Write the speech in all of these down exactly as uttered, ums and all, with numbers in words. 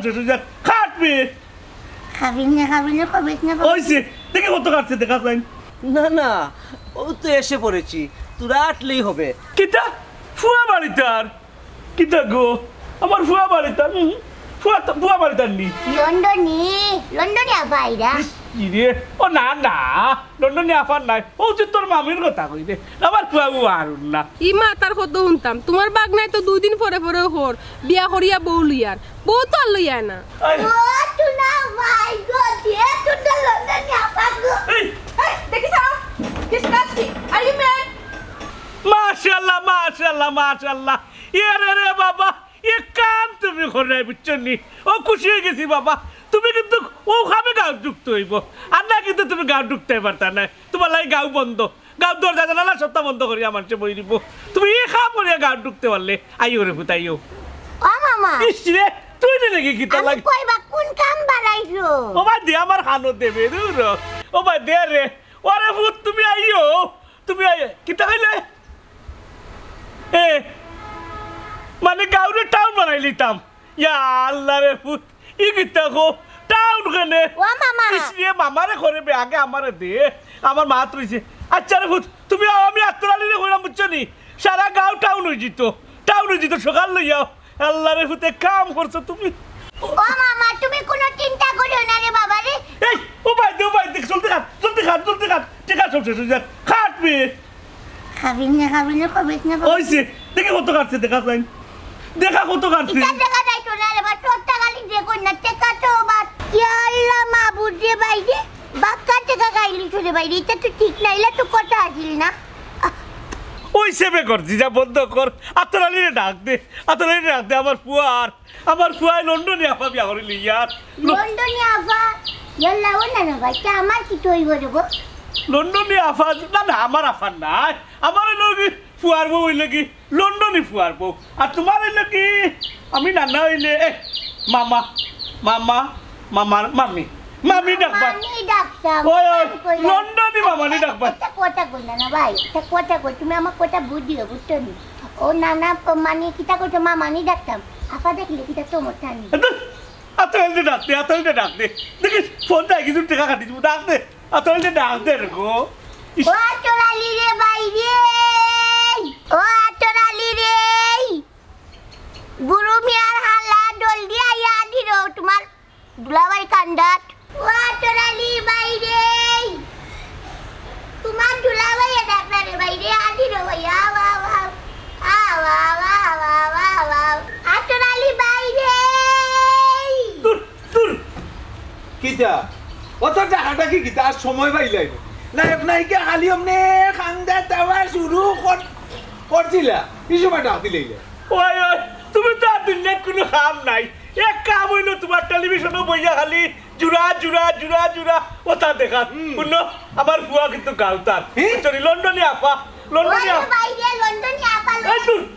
শেষ অই যাক। খাটবে। খাবি না, খাবি না, কবে না, কবে? অইছে। দেখি কত কাটছে, দেখা চাইন। না, না, ও তো এসে পড়েছি, তোরা আটলেই হবে। কিতা? ফুয়া বাড়িত আর? কিতা গো? আমার ফুয়া বাড়িত আর? হুম? ফুয়া তো, ফুয়া বাড়িত আর নি? লন্ডনি, লন্ডনি আফা আইরা। ইস, কি রে? ও না, না, লন্ডনি আফা নায়। ও যে তোর মামির কথা কই রে। আমার ফুয়া ও আর না। ই মা তার কত হুনতাম। তুমার বাগনায় তো দুই দিন পরে পরে হর। বিয়া করিয়া বউ লইয়ার। বউ তো আর লইয়া না। এই। ও, তুনা ভাই গো, দিয়ে তুনা লন্ডনি আফা গো। এই। এই, দেখি সারা। Disgusting. Are you mad? মাশাআল্লাহ, মাশাআল্লাহ, মাশাআল্লাহ। এ রে রে বাবা, এ কাম তুমি কররায়, বুঝছো নি? ও খুশি অই গেছি বাবা। তুমি কিন্তু ও কামে গাঁওত ঢুকতে অইবো। আর না কিন্তু তুমি গাঁওত ঢুকতে পারতা নায়। তুমার লাগি গাঁও বন্ধ। গাঁওর দরজা জানালা সবটা বন্ধ করিয়া মানষে বই দিবো। তুমি ই কাম করিয়া গাঁওত ঢুকতে পারলে, আইও রে পুত, আইও। ও মামা। ইস রে, তুই রে নাকি কিতা আমি লাগে? কইবা কোন কাম বাড়াইছো? ও বাদ দে, আমার কানো দেবে, দূর। ও বাদ দে রে। ওরে পুত, তুমি আইও, তুমি আইও। কিতা কইলে? এ, মানে গাঁওরে টাউন বানাই লিতাম। ইয়া আল্লাহ রে পুত, ই কিতা কও? টাউন কেনে? ও মামা। ইস রে, মামারে করে বে, আগে আমারে দে। আমার মাত রইছে। আচ্ছা রে পুত, তুমি আও, আমি আতর আলীরে কইরাম, বুঝছো নি? সারা গাঁও টাউন অই যিতো। টাউন অই যিতো, সকাল লইয়াও। আল্লাহ রে পুত, এক কাম করছো তুমি। ও মামা, তুমি কোনো চিন্তা করিও না রে বাবা রে। এই, ও বাদ দে, ও বাদ দে, জলদি কাট, জলদি কাট, জলদি কাট। টেকা সব শেষ অই যাক। কাটবে। খাবি না, খাবি না, কবে না, কবে? অইছে। দেখি কত কাটছে, দেখা চাইন। দেখা কত কাটছে। ইটা দেখা যাইতো না রে বা, তোরটা খালি দেখো না, টেকা তো বাদ। ইয়া আল্লাহ, মাবুদ রে বাইরে, বাক্কা টেকা খাইলি তো রে বাইরে, ইটা তো ঠিক না, ইলা তো কথা আছিল না। অইছে বে কর, জিজা বন্ধ কর। আতর আলীরে ডাক দে, আতর আলীরে ডাক দে, আমার ফুয়ার, আমার ফুয়ায় লন্ডনি আফা বিয়া করি লইয়ার। ল- লন্ডনি আফা? ইয়াল্লা, ও না না ভাই, তা আমার কিতা অইবো রে গো? লন্ডনি আফা, না না, আমার আফা নায়। আমার অইলো কি, ফুয়ার বউ অইলো কি, লন্ডনি ফুয়ার বউ। আর তুমার অইলো কি, আমি নানা অইলে, এ, মামা, মামা, মামার মামি, মামি ডাকবা। মামি ডাকতাম। ওই, ওই, মামি কইলা। লন্ডনি মামানি ডাকবা। একটা কথা কই না, না ভাই, একটা কথা কই, তুমি আমার কথা বুঝিও, বুঝছো নি? ও নানা, মানে কিতা কইছো, মামানি ডাকতাম। আফা দেখলে কিতা চমক টানি। এত, এত হইলে ডাক দে, এত হইলে ডাক দে। দেখিস, ফোন দেয় কিছু টেকা কাটি দিব, ডাক দে। আতর আলীরে ডাক দে রে গো। ইস। ও আতর আলী রে বাইরে। ও আতর আলী রে। গুরু মিয়ার হালা জলদি আইয়া আদি রো তুমার দুলাভাই কান্দাত। ও আতর আলী বাইরে। তুমার দুলাভাই ডাকলা রে বাইরে, আদি রো ভাই, আও, আও, আও। আও, আও, আও। আতর আলী বাইরে। দূর, দূর। কিতা? অত ডাকাডাকি কিতা? আর সময় পাইলাই না। নায়ক নায়িকা খালি অমনে কান্দা তাওয়া শুরু কর-, করছিলা। ই সময় ডাক দিলাইলা। ওই, ওই, তুমি তো আর দুনিয়াত কুনু কাম নাই। এক কাম অইলো তুমার টেলিভিশনো বইয়া খালি জুড়া, জুড়া, জুড়া, জুড়া, ওটা দেখা। হুম। হুনো, আমার ফুয়া কিন্তু গাউতার। হে? বুঝছো নি? লন্ডনি আফা, লন্ডনি ওই আফা। বাইরে লন্ডনি আফা, এই দূর,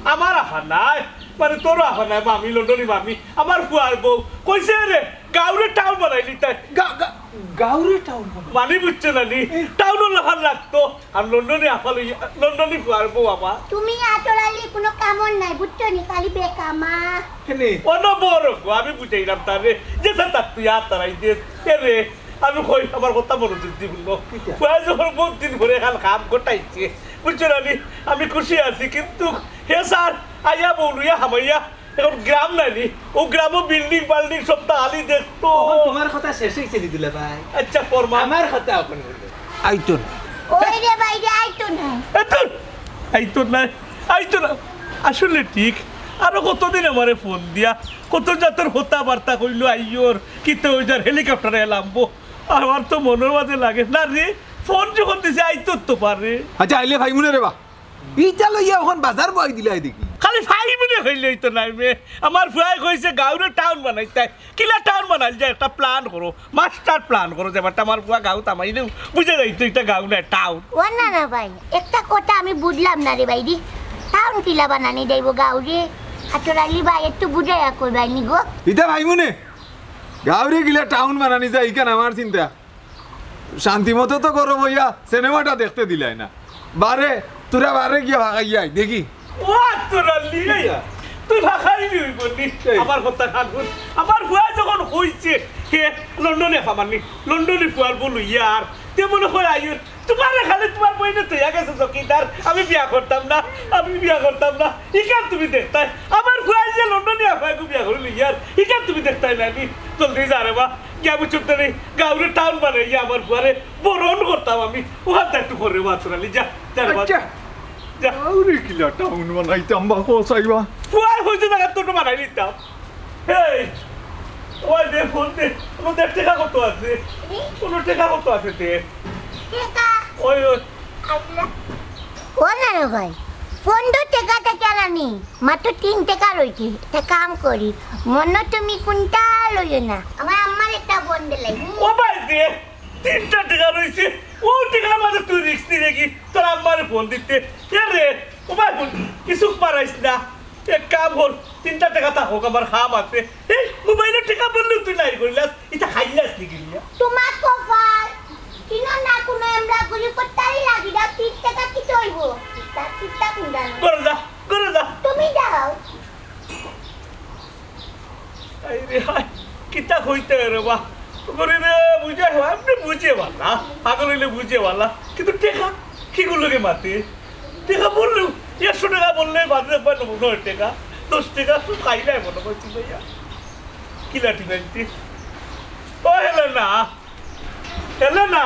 আমার আফা নায়, মানে তোর আফা নায়, মামি, লন্ডনি মামি, আমার ফুয়ার বউ। কইছে রে, গাউরে টাউন বানাইলিতায়। গা-, গা-, গাউরে টাউন বানাই? মানে বুঝছো না নি? এ। টাউনর লাখান লাগতো। আর লন্ডনি আফা লই, লন্ডনি ফুয়ার বউ আমার। তুমি আতর আলী কুনু কামর নাই, বুঝছো নি? খালি বেকামা। কেনে? অনবর গো, আমি বুঝাইলাম তারে, যে স্যার তার তুই আর তারাই দে। এ রে, আমি কই, আমার কথা মনোযোগ দি হুনো। কিতা? ফুয়ায় যখন বহুত দিন পরে এখান কাম ঘটাইছে, বুঝছো না নি? আমি খুশি আছি, কিন্তু হে স্যার, আইয়া বউ লইয়া হামাইয়া এখন গ্রাম নাই নি, ও গ্রামও বিল্ডিং বাল্ডিং সব তাহালি দেখতো। তখন তোমার কথা শেষ হইছে নি দুলাভাই? আচ্ছা, ফরমা। আমার কথা এখন হইল। আইতো না। ওই রে বাইরে আইতো না। এ তোর, আইতো না, আইতো না। আসলে ঠিক, আরো কতদিন আমারে ফোন দিয়া, কত জাতর কথাবার্তা কইলো, আইয়র, কিতা ওই যার হেলিকপ্টারে এলামবো। আমার তো মনর মাঝে লাগে না রে, ফোন যখন দিছে, আইতো তো পারে। আচ্ছা, আইলে ভাই মনে রে বা। ইটা লইয়া অখন বাজার বওয়াই দিলাই দেখি। খালি ফাইমুনে কইলে অইতো নায় মে। আমার ফুয়ায় কইছে গাউরে টাউন বানাইতায়। কিলা টাউন বানাইল যে একটা প্ল্যান করো, মাস্টার প্ল্যান করো, যে ব্যাপারটা আমার ফুয়া গাউত হামাইলেউ বুঝা যাইতো ইটা গাউ নায়, টাউন। ও না না ভাই, একটা কথা আমি বুঝলাম না রে ভাই রে। টাউন কিলা বানানি যাইবো গাউরে? আতর আলী ভাই একটু বুঝাইয়া কইবায় নি গো। ইতা ভাই মনে, গাউরে কিলা টাউন বানানি যায়, ইখান আমার চিন্তা। শান্তি মতো তো গরম অইয়া সিনেমাটা দেখতে দিলায় না। বারে, তোরা বারে গিয়া ভাগাইয়াই, দেখি। ও আতর আলী, কিতা? তো ফাঁকাই নিবনি। এই। আমার কথা খান হুন। আমার ফুয়ায় যখন কইছে, হে লন্ডনে ফামানি, লন্ডনে ফুয়ার বউ লইয়া আর, তে মনে কয় আইও, তুমারে খালি তুমার বইনে থইয়া গেছে চকিদার, আমি বিয়া করতাম না, আমি বিয়া করতাম না। ইখান তুমি দেখতায়, আমার ফুয়ায় যে লন্ডনিয়া ফুয়াগু বিয়া করি লইয়ার, ইখান তুমি দেখতায় না নি। জলদি যা রে বা, গিয়া বুঝছো তো নি, গাউরে টাউন বানাইয়া আমার ফুয়ারে বরণ করতাম আমি। অখান থাকি একটু পরে বা, আতর আলী, যা, যা রে বা। আচ্ছা। যা। গাউরে কিলা টাউন বানাইতাম বা, কও চাইবা। ফুয়ায় কইছে জাগাত তো বানাই নিতাম। এই, ওই দে, ফোন দে। কুনু দেখ টেকা কত আছে? কুনু টেকা কত আছে তে? টেকা? ওই, ওই। আল্লাহ। ও নানু ভাই, ফোন তো টেকা টেকা নানি। মাত্র তিন টেকা রইছে। একটা কাম করি। মনো তুমি কুনটা লইও না। আমার আম্মার একটা ফোন দিলাই। ও ভাই দে, তিনটা টেকা রইছে। ও টেকার মাঝে তুই রিস্ক নিলে কি? তোর আম্মারে ফোন দিতে। এ রে, ও ভাই ফোন, কিছু পারাইস না। এক কাম কর, তিনটা টেকা থাকউক, আমার কাম আছে। এই মোবাইলো টেকা বললেও তুই নাই করিলাস, ইটা খাইলাস নি কিনিয়া? তোমার কপাল, কিনো না কুনু আমরা গুলি করতারি লাগি দাও, তিন টেকা কি চলবো? তিনটা, তিনটা কুনটা না? ঘরো যা, ঘরো যা। তুমি যাও। আই রে হায়, কিতা কইতে রে বা? করে রে, বুঝে, আপনি বুঝে বালা, পাগল অইলে বুঝে বালা। কিন্তু টেকা, কিগুর লগে মাতে? টেকা বললেও, একশো টেকা বললে বাদে একবার নয় টেকা, দশ টেকা, সব খাই নাই মনে করছি ভাইয়া। কি লাঠি বানতে? ও হেলেনা, হেলেনা।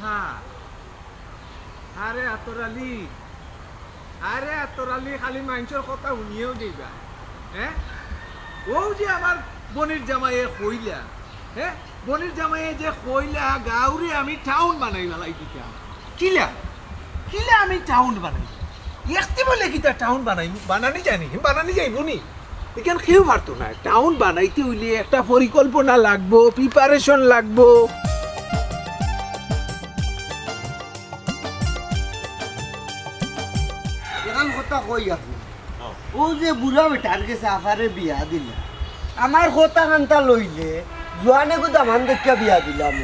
হ্যাঁ। আরে আতর আলী, আরে আতর আলী, খালি মাইনষর কথা হুনিয়াউ যাইবা, হ্যাঁ? অউ যে আমার বইনর জামাইয়ে কইলা, হ্যাঁ? বইনর জামাইয়ে যে কইলা, গাউরে আমি টাউন বানাই ফালাই দিতাম। কিলা? কিলা আমি টাউন বানাই? একটি বলে কিতা টাউন বানাই? বানানি যায়নি, বানানি যাইবো নি? ইখান কেউ পারতো না। টাউন বানাইতে অইলে একটা পরিকল্পনা লাগবো, preparation লাগবো। এখান কথা কই আপনি? অউ যে বুড়া বেটার গেছে আফারে বিয়া দিলা, আমার কথা খান্তা লইলে জোয়ানে গো দামান দেখিয়া বিয়া দিলাম।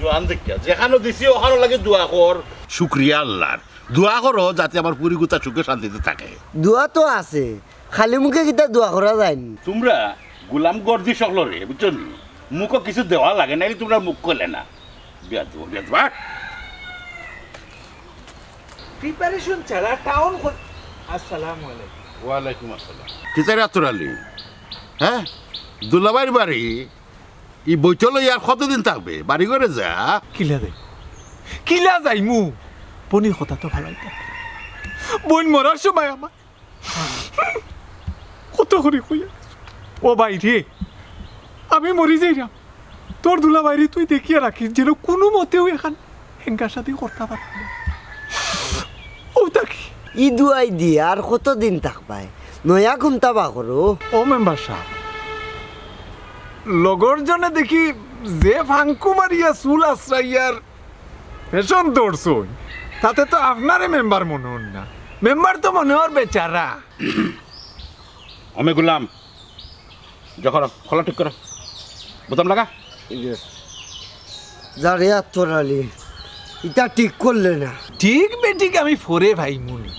জোয়ান দেখিয়া যেখানো দিছি ওখানো লাগি দোয়া কর। শুক্রিয়া আল্লাহর। দোয়া করো যাতে আমার পুরি গুতা সুখে শান্তিতে থাকে। দোয়া তো আছে, খালি মুখে কিতা দোয়া করা যায়নি। তোমরা গোলাম গর্দি সকলরে, বুঝছো নি? মুখো কিছু দেওয়া লাগে, নাইলে তোমরা মুখ খোলে না। বেয়াদব, বেয়াদব, হাট। Preparation ছাড়া টাউন খোল-, আসসালামু আলাইকুম। ওয়ালাইকুম আসসালাম। কিতা রে আতর আলী? হ্যাঁ? দুলাভাইর বাড়ি, ই বইতল অইয়া আর কতদিন থাকবে? বাড়ি ঘরে যা। কিলা যাই? কিলা যাইমু? বইনর কথা তো ফালাইতাম। বইন মরার সময় আমার কত করি কইয়া গেছে, "ও ভাই রে, আমি মরি যাইরাম, তোর দুলাভাইরে তুই দেখিয়া রাখিস, যেন কুনু মতেউ এখান হেঙ্গা শাদি করতা পারে না।" অউ থাকি। ই দুয়াই দিয়া আর কতদিন থাকবায়? নয়া কুন্তা বার করো। ও মেম্বার সাব, লগর জনে দেখি যে ফাঙ্কু মারিয়া চুল আছড়াইয়ার ফ্যাশন ধরছইন, তাতে তো আপনারে মেম্বার মনে অর না। মেম্বার তো মনে অর বেচারা। অমে গোলাম, যা করো, খোলা ঠিক করো। বোতাম লাগা। যা রে আতর আলী, ইতা ঠিক করলে না। ঠিক বেঠিক আমি পরে পাইমুনে।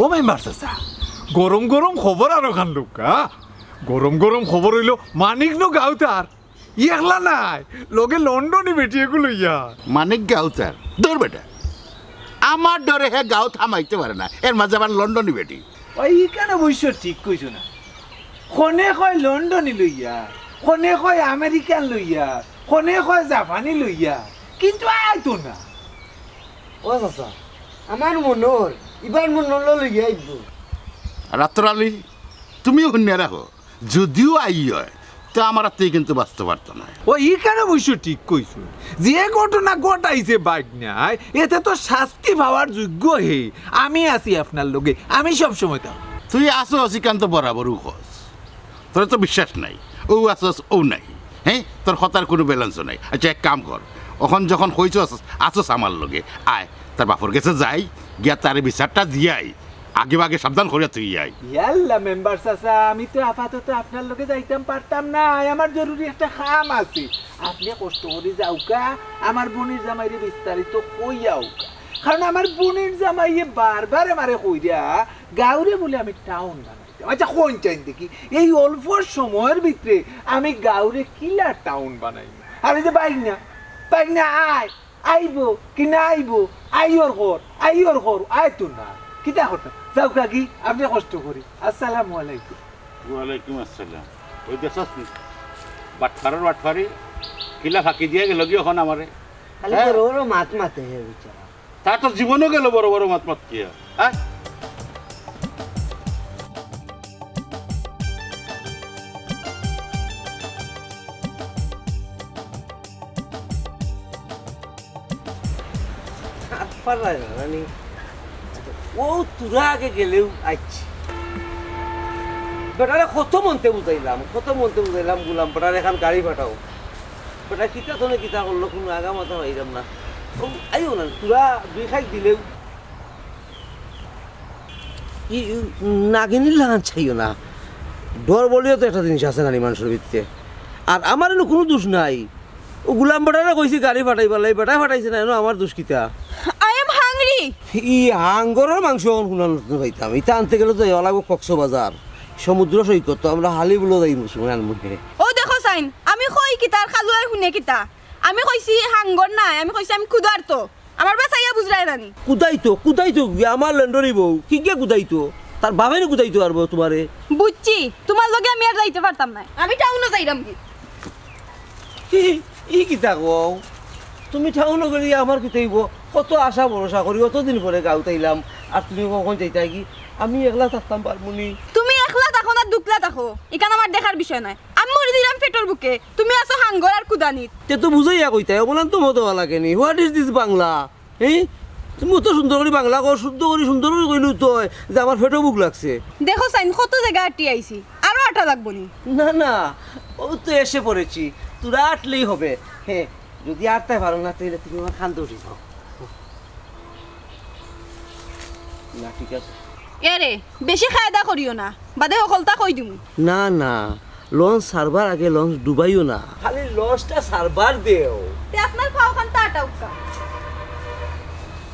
ও মেম্বার চাচা, গরম গরম খবর আরোখান লউক্কা। গরম গরম খবর অইলো মানিক নু গাউতার। ই একলা নায়, লগে লন্ডনি বেটি এগু লইয়া। মানিক গাউতার? দূর বেটা, আমার ডরে হে গাউত হামাইতে পারে না, এর মাঝে আবার লন্ডনি বেটি। ওই ইখান অবশ্য ঠিক কইছো না। খনে কয় লন্ডনি লইয়া, খনে কয় আমেরিকান লইয়া, খনে কয় জাপানি লইয়া, কিন্তু আয় তো না। ও চাচা, আমার মনে অর, ইবার মনে অর লইয়া আইবো। আর আতর আলী, তুমিও হুনিয়া রাখো, যুদিও আই অয়, তে আমার আত্তে কিন্তু বাঁচতে পারতো না। ও, ইখান অবশ্য ঠিক কইছো। যে ঘটনা ঘটাইছে বাইগনায়, এতে তো শাস্তি পাওয়ার যোগ্য হে। আমি আছি আপনার লগে, আমি সব সময় তো। তুই আছস, ইখান তো বরাবরউ কস। তোর তো বিশ্বাস নাই, অউ আছস, অউ নাই। হ্যাঁ, তোর কথার কুনু balance নাই। আচ্ছা, এক কাম কর, অখন যখন কইছস আছস আমার লগে, আয়, তার বাপর গেছে যাই, গিয়া তারে বিচারটা দিয়াই, আগে ভাগে সাবধান করিয়া থুই আই। ইয়াল্লা, মেম্বার চাচা, আমি তো আপাতত আপনার লগে যাইতাম পারতাম না, আমার জরুরি একটা কাম আছে। আপনে কষ্ট করি যাউক্কা, আমার বইনর জামাইরে বিস্তারিত কইয়া আউক্কা, কারণ আমার বইনর জামাইয়ে বারবার আমারে কইরা গাঁওরে বুলে আমি টাউন বানাইতাম। আচ্ছা, কইন চাইন দেখি, এই অল্প সময়র ভিতরে আমি গাঁওরে কিলা টাউন বানাইমু? আর এই যে বাইক না, বাইক না, আয়, আইবো কি না আইবো? আইওর ঘর, আইওর ঘর, আয় তো না। কিতা করতাম? যাও কাকি, আপনে কষ্ট করি। আসসালামু আলাইকুম। ওয়ালাইকুম আসসালাম। ওই দেখছস নি? বাটপারর বাটপারি, কিলা ফাঁকি দিয়া গেল গি অখন আমারে। খালি হ্যাঁ? বড় বড় মাত মাতে হে বেচারা। তা তো জীবনও গেল বড় বড় মাত মাত কিয়া, হ্যাঁ? আর পারায় না, জানি। ও তোরা আগে গেলেও আইছি। বেটারে কত মন্তে বুঝাইলাম, কত মন্তে বুঝাইলাম, বললাম, "বেটারে এখান গাড়ি পাঠাও।" বেটা কিতা তনে কিতা করলো, কোনো আগা মাথা পাইলাম না। ও, আইও না, তোরা দুই খাইক দিলেও। ই, ই, নাগিনীর লাগান চাইও না। ডর বলিও তো একটা জিনিস আছে নানি মানুষর ভিতরে। আর আমার এনে কোনো দোষ নাই। ও গুলাম বেটারে কইছি গাড়ি পাঠাইবার লাগি, বেটায় পাঠাইছে না, এনো আমার দোষ কিতা? I am hungry. ই হাঙ্গরর মাংস অখন কুনান পাইতাম? ইতা আনতে গেলে তো যাওয়া লাগবো কক্সবাজার, সমুদ্র সৈকত, তো আমরা হালি বুলো যাই মুসলমান আনবো কে। ও দেখো চাইন, আমি কই কিতা আর খালুয়ায় হুনে কিতা? আমি কইছি হাঙ্গর নায়, আমি কইছি আমি ক্ষুধার্ত। আমার বাসাইয়া বুঝরায় নানি। কুদাইতো, কুদাইতো গিয়া আমার লন্ডনি বউ, কি গিয়া কুদাইতো? তার বাবাই না কুদাইতো পারবো তোমারে। বুঝছি, তোমার লগে আমি আর যাইতে পারতাম না, আমি টাউনো যাইরাম গি। ই, ই কিতা কও? তুমি টাউনো গেলে আমার কিতা অইবো? কত আশা ভরসা করি, অত দিন পরে গাঁওত আইলাম, আর তুমি কখন যাইতায় গি? আমি একলা থাকতাম পারমু নি? তুমি একলা থাকো না দুকলা থাকো, ইখান আমার দেখার বিষয় নায়। আমি মরি দিলাম পেটর ভুকে, তুমি আছো হাঙ্গর আর কুদানিত। তে তো বুঝাইয়া কইতায়, অবলান তো মতো লাগে নি। What is this Bangla? এই, তুমি অত সুন্দর করি বাংলা কও, শুদ্ধ করি, সুন্দর করি কইলেও তো অয় যে আমার পেটো ভুক লাগছে। দেখো চাইন, কত জাগা আটি আইছি, আরো আটা লাগবো নি? না, না, ও তো এসে পড়েছি, তোরা আটলেই হবে। হ্যাঁ, যদি আটতে পারো না, তাহলে তুমি আমার খান দৌড়ি দাও। না, ঠিক আছে। এরে, বেশি কায়দা করিও না, বাদে হকলতা কই দিমু। না, না, লঞ্চ ছাড়বার আগে লঞ্চ ডুবাইও না। খালি লঞ্চটা ছাড়বার দেও। তে আপনার পাও খান তা আটাউক্কা।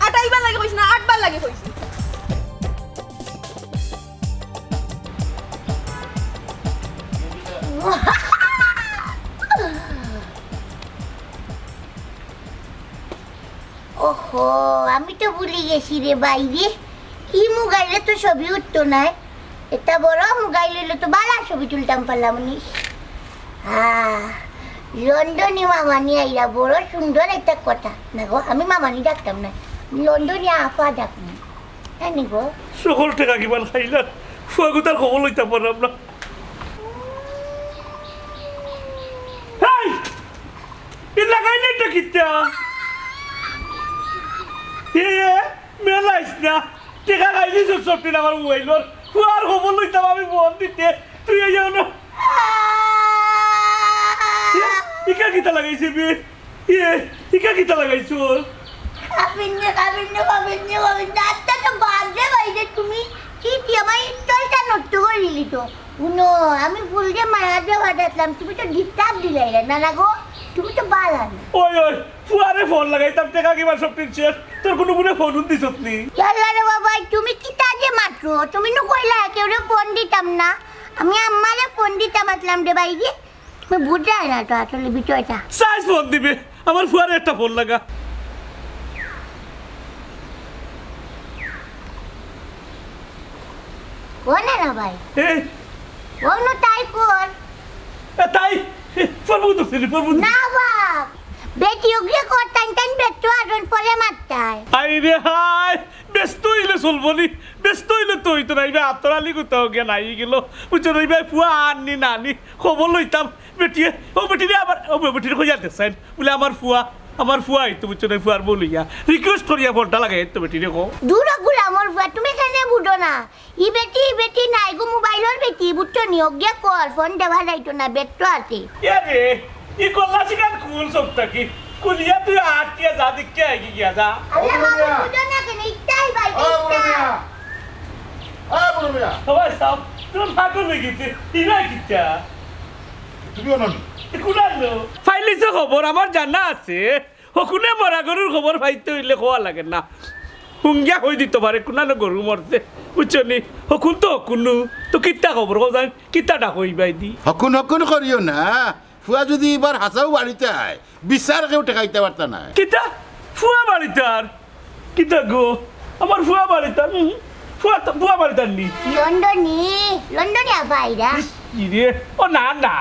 আটাইবার লাগে কইছি না, আটবার লাগে কইছি। ওহো, আমি তো ভুলি গেছি রে বাইরে, ই মোবাইলে তো ছবি উঠতো নায়। এটা বড় মোবাইল অইলে তো বালা ছবি তুলতাম পারলাম নি। হ্যাঁ, লন্ডনি মামানি আইরা, বড় সুন্দর একটা কথা। না গো, আমি মামানি ডাকতাম না, লন্ডনি আফা ডাকমু। হ্যাঁ নি গো? সকল টেকা কিমান খাইলা, ফুয়াগুতার খবর লইতাম পারলাম না। এই! ই লাগাইলে এটা কিতা? এ, এ, মেলাইস না। টেকা খাইলি সব সব টিন আমার মোবাইলর। ফুয়ার খবর লইতাম আমি ফোন দিতে। তুই এই যাও না। এ, ইকা কিতা লাগাইছে বে? এ, ইকা কিতা লাগাইছো? কাবিন্নে, কাবিন্নে, কাবিন্নে, কাবিন্নে। আচ্ছা তো বাদ দে ভাই রে তুমি। কি তুই আমার ইটলটা নষ্ট করে দিলি তো। হুনো, আমি ফুল যে মায়া দিয়ে বাজাতলাম, তুমি তো ডিস্টার্ব দিলাইলে না, না গো? তুমি তো বালা না। ওই, ওই, ফুয়ারে ফোন লাগাইতাম, টেকা কিবার সব টিন শেষ। তোর কোনো গুণে ফোন দিছত নি? ইয়াল্লা রে বাবা, তুমি কিতা যে মাতছো? তুমি নু কইলা কেউরে ফোন দিতাম না। আমি আম্মারে ফোন দিতাম আসলাম রে বাইরে। তুমি বুঝায় না তো আসলে বিষয়টা। সাইজ ফোন দিবে, আমার ফুয়ারে একটা ফোন লাগা। ও না না ভাই। এ? ও নু তাই কর। এ, তাই? এ, ফোন বন্ধ ছিল, ফোন বন্ধ। না বাপ, বেটি ওগিয়ে কর, টাইম টাইম বেটো আর ফলে মারতায়। আই রে হায়, ব্যস্ত হইলে চলবো নি, ব্যস্ত হইলে তো হইতো না, ইবা আতর আলী কোথাও গিয়া নাই গেল, বুঝছো না, ইবা ফুয়া আননি না আনি, খবর লইতাম, বেটিয়ে, ও বেটিরে আবার, ও বেটিরে কইয়া দেখছেন, বলে আমার ফুয়া, আমার ফুয়া আইতো, বুঝছো না, ফুয়ার বউ লইয়া, রিকোয়েস্ট করিয়া ফোনটা লাগাই তো বেটিরে কো। দূর গুলামর ফুয়া, তুমি কেনে বুঝো না? ই বেটি, ই বেটি নাই গো, মোবাইলর বেটি, বুঝছো নি? ওগিয়া কল, ফোন দেওয়া যাইতো না, বেটো আছে। এ রে, ই কল্লা শিকার কুল সব থাকি। কুলিয়া তুই আটিয়া যা দেখকে আইগি গিয়া যা। আল্লাহ ও মাবুদ, বুড়া। বুঝো না কেনে? ইটাই ভাই, ও বুড়া ইটা। মিয়া। ও বুড়া মিয়া। সবাই সাব, তোর পাগল হয়ে গেছে। ইবা কিতা? তুমি অনো নি? এ কুলার লো। ফাইলিছে খবর, আমার জানা আছে। হকুনে মরা গরুর খবর পাইতে হইলে খোয়া লাগে না। হুঙ্গিয়া কই দিতো পারে, কুনানো গরু মরছে, বুঝছো নি? হকুন তো হকুনু, তো কিতা খবর, কও জানি, কিতা ডাকো ইবায়দি? হকুন হকুন করিও না, ফুয়া যুদি ইবার হাছাউ বাড়িত আয়, বিচার কেউ ঠেকাইতা পারতা নায়। কিতা? ফুয়া বাড়িত আর? কিতা গো? আমার ফুয়া বাড়িত আর? হুম? ফুয়া তো, ফুয়া বাড়িত আর নি? লন্ডনি, লন্ডনি আফা আইরা। ইস, কি রে? ও না, না,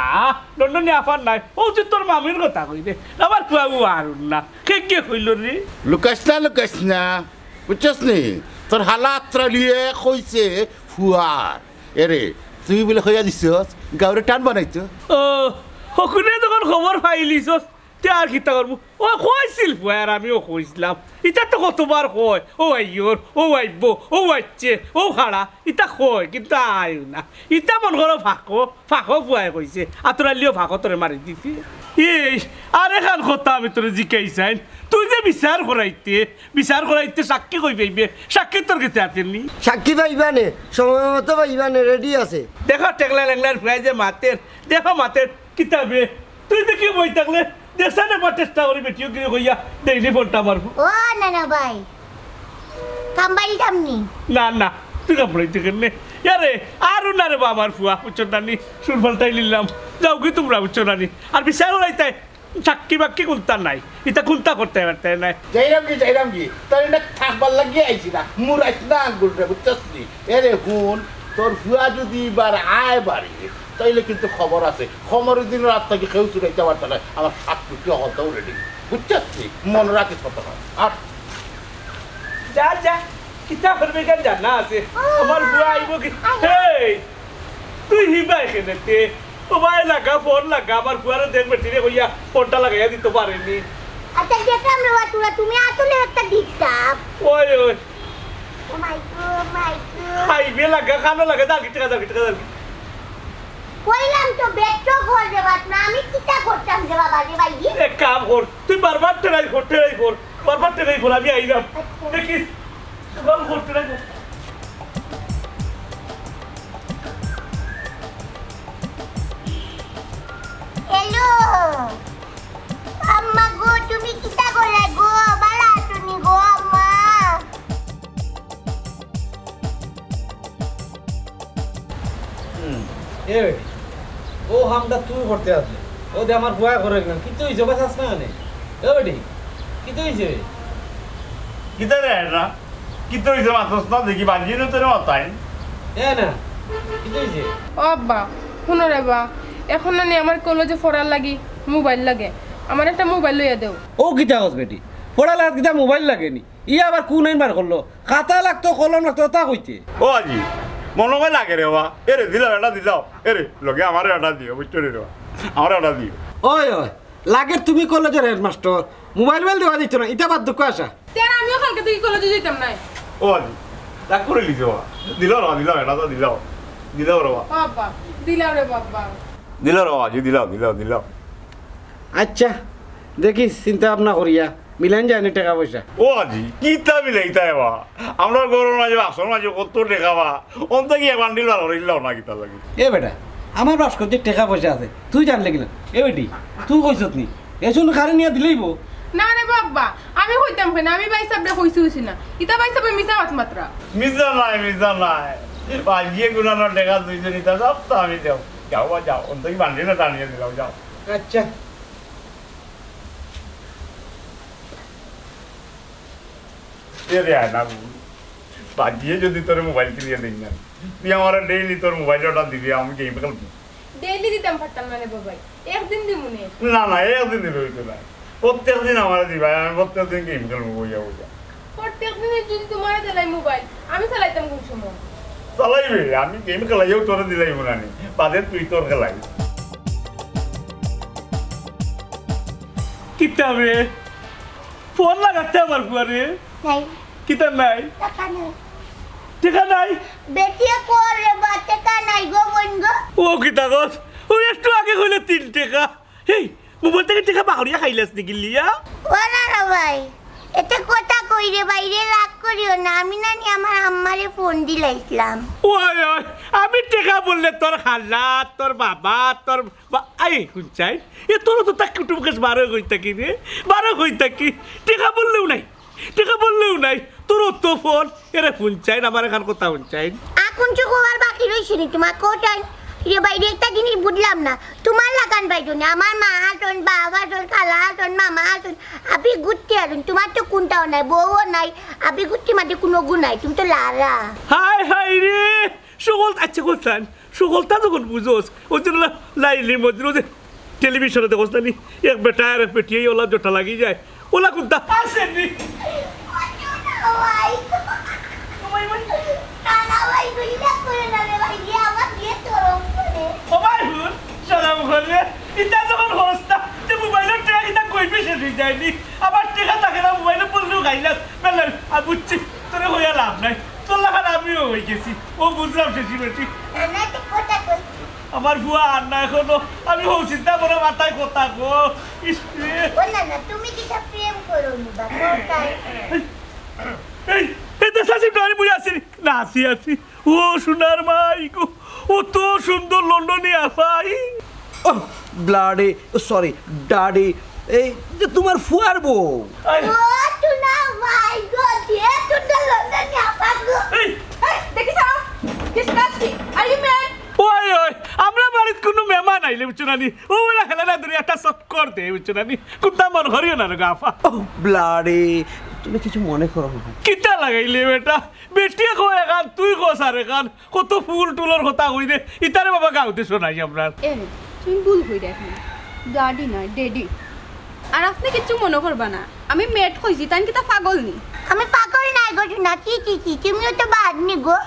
লন্ডনি আফা নায়। অউ যে তোর মামির কথা কই রে। আমার ফুয়া ও আর না। কে কে কইল রে? লুকাস না, লুকাস না। বুঝছস নি? তোর হালা আত্রালিয়ে কইছে ফুয়ার। এরে, তুই বুলে কইয়া দিছস, গাউরে টান বানাইতো। ও, হকুনে যখন খবর পাইলিছস, তে আর কিতা করমু? ও কইছিল ফুয়ায়, আর আমিও কইছিলাম। ইতা তো কতবার কয়, ও আইয়র, ও আইবো, ও আইছে, ও খাড়া, ইতা কয়, কিন্তু আয় না। ইতা মন করো ফাঁকো, ফাঁকো ফুয়ায় কইছে, আত্রালিও ফাঁকো তোরে মারি দিছে। এই, আরেকখান কথা আমি তোরে জিকাই চাইন, তুই যে বিচার করাইতে, বিচার করাইতে সাক্ষী কই পাইবে, সাক্ষী তোর গেছে আছে নি? সাক্ষী পাইবা নে, সময় মতো পাইবা নে, রেডি আছে। দেখো টেকলা লেংলার ফুয়ায় যে মাতের, দেখো মাতের, কিতাবে, তুই দেখি বই থাকলে, দেখছা না বা চেষ্টা করি বেটিও গিয়ে কইয়া, ডেইলি ফোনটা মারবো। ও না না ভাই, কাম পাইলতাম নি। না, না, তুই কাম পাইতে কেনে? ইয়ারে, আর না রে বা আমার ফুয়া, বুঝছো না নি? সুর পাল্টাই নিলাম। যাও কি তোমরা, বুঝছো না নি? আর বিচার হলাই তাই, সাক্ষী বাক্কি কুন্তা নাই। ইতা কুন্তা করতে পারতে নাই। যাইরাম কি, যাইরাম কি? তার এটা থাকবার লাগিয়া আইছি না। মুর আইছি না আঙ্গুল রে, বুঝছস নি? এরে হুন, তোর ফুয়া যদি এবার আয় বাড়ি, তাইলে কিন্তু খবর আছে। খবরের দিন রাত থাকি কেউ ছুটাইতে পারতে নায়। আমার সাত ফুটি হকলতাও রেডি। বুঝছস নি? মনে রাখিস কথা। আর যা, যা। কিতা করবে কেন জানা আছে? আমার ফুয়া আইবো কি? এই, তুই হিবায় কেনে তে? ও ভাই লাগা, ফোন লাগা, আমার ফুয়ারে দেখ বেটিরে কইয়া ফোনটা লাগাইয়া দিতে পারেনি। আচ্ছা, দেখলাম রে বা, তোরা তুমি আসলে একটা দিতাম। ওই, ওই। ও মাই গো, মাই গো। খাইবে লাগা, খানো লাগা, দাঁড়ি টেকা, দাঁড়ি টেকা, দাঁড়ি। কইলাম তো, বেটো কল রে বাপ না, আমি কিতা করতাম রে বাবা রে ভাই রে? এক কাম কর, তুই বারবার ট্রাই কর, ট্রাই কর, বারবার ট্রাই কর, আমি আইলাম। আচ্ছা। দেখিস, বারবার কর, ট্রাই কর। হ্যালো, আম্মা গো, তুমি কিতা করলা গো? বালা আছো নি গো, আম্মা? হুম, এ বেটি, ও হামটা তুই করতে আছে। ও দে আমার ফুয়া করে গেলাম। কিতা হইছে? বাস আস না কেনে? এ বেটি, কিতা হইছে? কিতা রে এটা? কিতা হইছে? মাতস না দেখি, বাজিয়ে নে তোরে মাতাই। এ না, কিতা হইছে? ও আব্বা, হুনো রে বা, এখন না নি আমার কলেজে পড়ার লাগি মোবাইল লাগে। আমার একটা মোবাইল লইয়া দেও। ও কিতা কস বেটি? পড়ার লাগি কিতা মোবাইল লাগে নি? ই আবার কোন আইন বার করলো? খাতা লাগতো, কলম লাগতো, তা কইতে। ও আজি, মনে হয় লাগে রে বা। এরে, দিলাও, এটা দিলাও। এরে, লগে আমারে এটা দিও, বুঝছো রে বা? আমারে এটা দিও। ওই, ওই, লাগের তুমি কলেজের হেডমাস্টার, মোবাইল মোবাইল দেওয়া দিত না, ইটা বাদ দুঃখ আসা। তেন আমিও কালকে থেকে কলেজে যাইতাম নাই। ও আজি, রাগ করে লিছো বা। দিলাও রে বা, দিলাও, এটা তো দিলাও। দিলাও রে বা। ও আব্বা, দিলাও রে বাবা। দিলাও রে বা, আজি দিলাও, দিলাও, দিলাও। আচ্ছা, দেখি চিন্তা ভাবনা করিয়া। মিলান যায়নি টেকা পয়সা। ও আজি, কিতা মিলাইতায় বা? আমরার ঘরর মাঝে, বাক্সর মাঝে কত টেকা বা? অন্তে কি এক বান্ডিল বার করিলাও না কিতা লাগি? এ বেটা, আমার বাক্সত যে টেকা পয়সা আছে, তুই জানলে কিলা? এ বেটি, তুই কইছত নি? এ শুন কারে নিয়া দিলেইবো। না রে বাবা, আমি কইতাম কেনে? আমি ভাই সাবরে কইছি, কইছি না। ইতা ভাই সাবে মিছা মাত মাতরা। মিছা নায়, মিছা নায়। বাজিয়ে গুনানো টেকা দুইজন ইতা সব তো আমি দেও। যাও বা যাও, অন্তে কি বান্ডিল টানিয়া দিলাও, যাও। আচ্ছা। এ রে আয়না বউ, বাজিয়ে যদি তোরে মোবাইল কিনিয়ে দেই না, তুই আমারে ডেইলি তোর মোবাইল অর্ডার দিবি, আমি গেম খেলবো। ডেইলি দিতাম পারতাম না রে বাবাই, একদিন দিমুনে। না, না, একদিন দিলে হইতো না। প্রত্যেক দিন আমারে দিবা, আমি প্রত্যেক দিন গেম খেলবো বইয়া বইয়া। প্রত্যেক দিনে যদি তোমারে দিলাই মোবাইল, আমি চালাইতাম কোন সময়? চালাইবে, আমি গেম খেলাইও তোরে দিলাইবো না নি, বাদে তুই তোর খেলাই। কিতাবে? ফোন লাগাতে আমার ফুয়ারে। নাই। কিতা নাই? টেকা নাই। টেকা নাই? বেটিয়ে কর রে বা, টেকা নাই গো, বইন গো। ও কিতা কস? ও একটু আগে কইলে তিন টেকা। এই, মোবাইল থাকি টেকা বাহরিয়া খাইলাস নি গিলিয়া? ও না রে ভাই, এতে কথা কই রে ভাই রে, রাগ করিও না। আমি না নি আমার আম্মারে ফোন দিলাইছিলাম। ওই, ওই, আমি টেকা বললে তোর খালা, তোর বাবা, তোর বা-, এই, হুনছাই? এ তোর তো তাক কুটুম কাছ বারো কই থাকি রে, বারো কই থাকি। টেকা বললেও নাই। টেকা বললেও নাই, তোর তো ফোন। এরে হুনছাইন, আমার এখান কথা হুনছাইন। এখন চুপ হওয়ার বাকি রইছে নি তোমার কোটাই? রে বাইরে একটা জিনিস বুঝলাম না, তোমার লাগান বাইরে নি, আমার মা আসুন, বাবা আসুন, খালা আসুন, মামা আসুন, আবি ঘুরতে আসুন, তোমার তো কোনটাও নাই, বউও নাই, আবি ঘুরতে মাঝে কোনো গু নাই, তুমি তো লারা। হায় হায় রে, সকল, আচ্ছা, কোথায়? সকলটা যখন বুঝোস, ওই জন্য লাইলি মজনু যে টেলিভিশনে দেখোস না নি, এক বেটা আর এক বেটি, এই ওলা জোটা লাগি যায়, ওলা কোনটা? আসেনি। ও ভাই, হুন, শরম করে। ইতা যখন হস না, তে মোবাইলর টেকা কিতা কইবি শেষ হয়ে যায়নি। আবার টেকা থাকে না, মোবাইলে বললেও খাইলাম। বেলা, আমি বুঝছি, তোরে কইয়া লাভ নাই। তোর লাখান আমিও হয়ে গেছি। ও বুঝলাম শেষি বেটি। আমার ফুয়া আর না এখনো। আমি হো চিন্তা করে মাথায় কথা গো। ইস রে। ও না না, তুমি কিতা প্রেম করো নি বা, কোথায়? এই, এই, এই দেশাসি ডরি বুঝে আছি। না, আছি, আছি। ও সোনার মাই গো, ও তো সুন্দর লন্ডনি আফাই। ও ব্লাডি, সরি, ডাডি, এই যে তোমার ফুয়ার বউ। আই। ও সোনার মাই গো, যে সুন্দর লন্ডনি আফা গো। এই। এই, দেখি সারা, discuss কি? Are you mad? ওই, ওই, আমরা বাড়িত কোনো মেহমান আইলে, বুঝছো না নি? ও ওরা খেলা না ধরে একটা চক্কর দে, বুঝছো না নি? কুন্তা মন করিও না রে গো আফা। ও ব্লাডি, তুমি কিছু মনে করো না। কিতা লাগাইলে বেটা? বেটিয়ে কয় এখান, তুই কস আর এখান। কত ফুল টুলর কথা কই দে, ইতারে বাবা গাউতে শোনাই আমরা। এ, তুমি ভুল কই দেখো। ডাডি না, ডেডি। আর আপনি কিচ্ছু মনে করবা না। আমি মেট কইছি, তাই কিতা পাগল নি? আমি পাগল নাই গো সোনা, চি, চি, চি, তুমিও তো বাদ নি গো।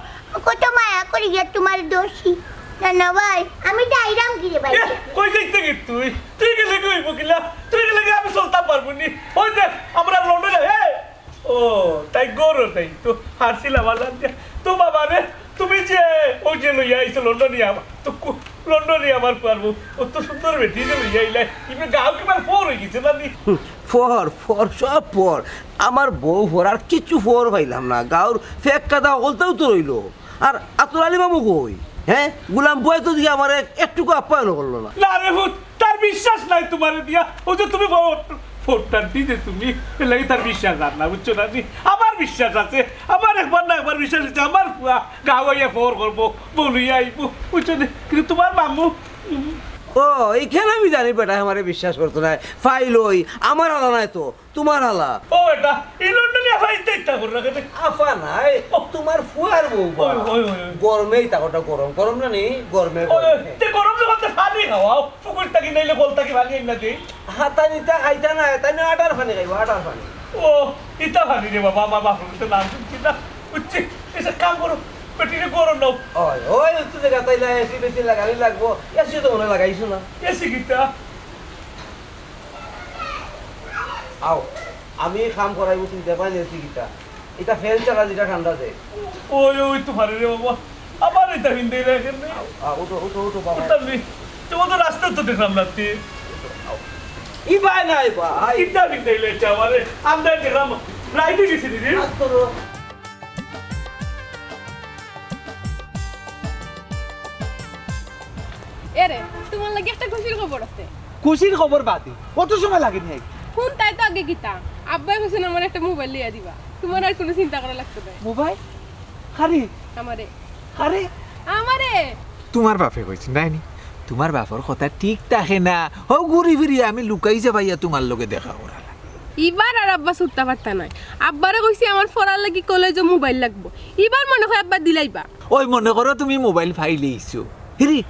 কত মায়া করি গিয়া তোমার দোষী। না, না ভাই, আমি যাইরাম গিরে ভাই। এ, কই যাইতে কি তুই? তুই গেলে কি হইব কিলা? তুই গেলে কি আমি চলতাম পারবো নি? ওই দেখ, আমরা লন্ডনে, এ, ও, তাই গরো তাই তো হাসিল আমার জান দিয়া। তো বাবা রে, তুমি যে ওই যে লইয়া আইছো লন্ডনি আমার, তো কু-, লন্ডনি আমার পারবো, ও তো সুন্দর বেটি যে লইয়া আইলাই, ইমে গাও কিবার ফোর হয়ে গেছে না নি? হুম, ফোর, ফোর, সব ফোর। আমার বউ ফোর, আর কিচ্ছু ফোর পাইলাম না। গাউর ফেক কাদা হকলতাও তো রইলো। আর আতর আলী মামু কই? হ্যাঁ, গুলাম বয় তো দিয়ে আমার এক-, একটুকু আপ্যায়ন করলো না। না রে ভূত, তার বিশ্বাস নাই তোমারে দিয়া। ও যে তুমি ফোর, ফোরটার দিকে তুমি, এর লাগি তার বিশ্বাস আর না, বুঝছো না নি? আমার বিশ্বাস আছে, আমার একবার না একবার বিশ্বাস আছে, আমার ফুয়া গাও আইয়া ফোর করবো, বলিয়া আইবো, বুঝছো নি? কিন্তু তোমার মামু, উম। ও, এইখান আমি জানি বেটা আমারে বিশ্বাস করতো না। ফাইল ওই, আমার হালা নাই তো, তোমার হালা। ও বেটা, এই লন্ডনি আফা ইতা ইতা করে রাখে দে। আফা নাই, ও। তোমার ফুয়ার বউ বা। ওই, ওই, ওই, ওই। গরমে ইতা কটা গরম, গরম না নি? গরমে, ওই, ওই, গরমে। তে গরম যখন তে পানি খাওয়াও, পুকুর থাকি নাইলে কল থাকি পানি আইনা দেই। হ্যাঁ, তাই নিতা খাইতা না, তাই না আটার পানি খাইবো, আটার পানি। ও, ইতা পানি রে বাবা, আমার বাপরে তো নাম শুনছি না, বুঝছি? এসে কাম করো, বেটিরে গরম নাও। ওই, ওই, তুই জায়গা তাইলে এসি বেসি লাগানি লাগবো, এসি তো মনে লাগাইছো না। এসি কিতা? আও, আমি কাম করাইবো, তুমি দেবাই নিয়েছি কিতা? এটা ফ্যান চালা, যেটা ঠান্ডা দেয়। ওই, ওই তো পারে রে বাবা, আমার এটা হিন্দে রাখেন রে। আও, আও, উঠো, উঠো, উঠো, বাবা। উঠতাম নি। তোমার তো রাস্তা তো দেখলাম না তে। উঠো, আও। ই ভাই নাই বা, হাই। কিতা হিন্দে লেছে আমারে? আমরা দেখলাম, রাইতে গেছি রে। আজ তো রো- এরে, তোমার লাগি একটা খুশির খবর আছে। খুশির খবর বাদে, অত সময় লাগে নি? কোন তাই তো আগে কিতা? আব্বাই কইছেন আমার একটা মোবাইল লইয়া দিবা, তোমার আর কোনো চিন্তা করা লাগতো না। মোবাইল? কারে? আমারে। কারে? আমারে। তোমার বাপে কইছে, নাই নি? তোমার বাপর কথা ঠিক থাকে না। হো ঘুরি ফিরি আমি লুকাই যাবাইয়া তোমার লগে দেখা করালা। ইবার আর আব্বা ছুটতা পারতা নাই। আব্বারে কইছি আমার ফরার লাগি কলেজো মোবাইল লাগবো। ইবার মনে হয় আব্বা দিলাইবা। ওই মনে করো তুমি মোবাইল পাইলেইছো। হিরি,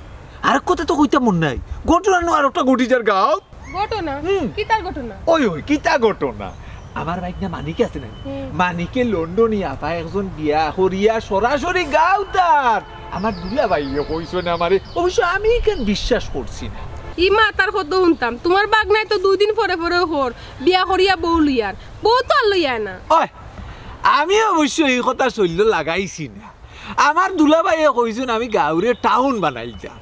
আর কথা তো কইতা মন নাই। ঘটনা নু আর একটা ঘটি যার গাও। ঘটনা? হুম। কিতার ঘটনা? ওই, ওই, কিতা ঘটনা? আমার ভাইগ্না মানিক আছে না? হুম। মানিকে লন্ডনি আফা একজন বিয়া করিয়া সরাসরি গাউতার। আমার দুলা ভাইয়ে কইছইন আমারে, অবশ্য আমি কেন বিশ্বাস করছি না। ইমা, তার কত শুনতাম। তোমার ভাইগ্নায় তো দুই দিন পরে পরে হর, বিয়া করিয়া বউ লইয়ার। বউ তো আর লইয়া না। ওই, আমি অবশ্য এই কথা শৈল্য লাগাইছি না। আমার দুলাভাইয়ে কইছইন আমি গাউরে টাউন বানাইতাম।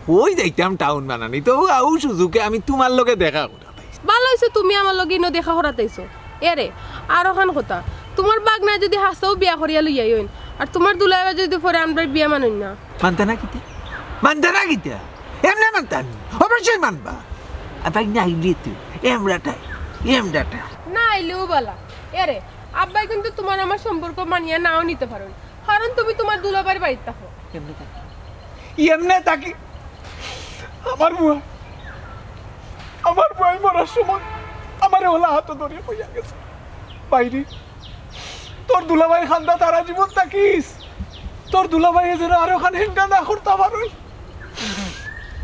কই যাইতাম টাউন বানানি? তো ও সুযোগে আমি তোমার লগে দেখা করাত আইছি। ভালা অইছে তুমি আমার লগে ইনো দেখা করাত আইছো। এরে, আর অখান কথা, তোমার ভাইগ্নায় যদি হাছাউ বিয়া করিয়া লইয়া অইন, আর তোমার দুলাভাই যদি পরে আমরার বিয়া মানইন না? মানতা না কিতা? মানতা না কিতা? এমনে মানতা নি? অবশ্যই মানবা। আর ভাইগ্না আইলে তো, এমরাটা, এমরাটা। না আইলেও ভালা। এরে, আব্বায় কিন্তু তুমার আমার সম্পর্ক মানিয়া নাও নিতা পারইন, কারণ তুমি তুমার দুলাভাইর বাড়িত থাকো। এমনে থাকি, এমনে থাকি। আমার বুয়া, আমার বুয়াই মরার সময় আমারে অলা আতো ধরিয়া কইয়া গেছে, "বাইরে, তোর দুলাভাইর কান্দাত হারা জীবন থাকিস, তোর দুলাভাইয়ে যেন আরোখান হিংসা না করতা পারইন।"